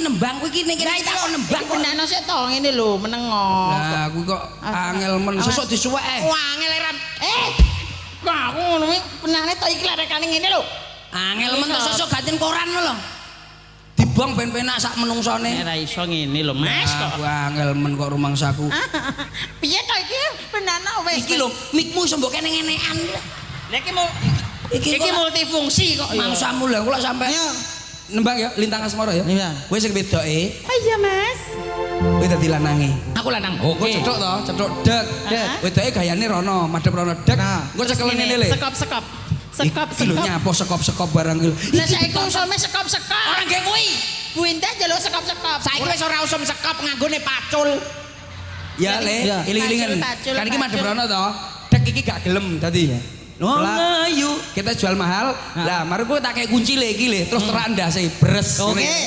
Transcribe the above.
iki nembang, kowe iki ning kene tak kon nembang kok. Benakno sik to ngene lho, menengo. Lah kuwi kok angel men, sesuk disuwek eh. Wah, angel ra. Eh. Kok aku ngono kuwi penane to iki lerekane ngene lho. Angel men to sesuk ganten koran lho. Dibong ben penak sak menungsone. Ora iso ngene lho, Mas kok. Aku angel men kok rumangsaku. Piye to iki benakno wis. Iki lho, mikmu iso mbok kene ngenekan. Lah iki mau Iki iki kok multifungsi kok ya. Mangsamu lho, kula sampe nembang ya Lintang Asmara ya. Iya. Kowe sing wedoke, Oh iya, Mas. kowe dadi lanange. Aku lanang. Oke. Cethuk to, cethuk dek. Dek. Wedoke gayane rono, madhep rono dek. Nah. Engko cekelen ngene le. Sekop-sekop. Sekop Iki lho sekop. nyapo sekop-sekop barang iki lho. Lah saiki usume sekop-sekop. Ora nggih kuwi. Bu Indah njaluk sekop-sekop. Saiki wis ora usum sekop nganggone pacul. Ya le, Iya. iling-ilingan. Pacul, pacul, Kan iki madhep pacul. rono to. Dek iki gak gelem dadi. Wong ayu, kita jual mahal. Lah, mari kowe tak kei kunci le iki le, terus terak ndase bres. Oke. Ngene.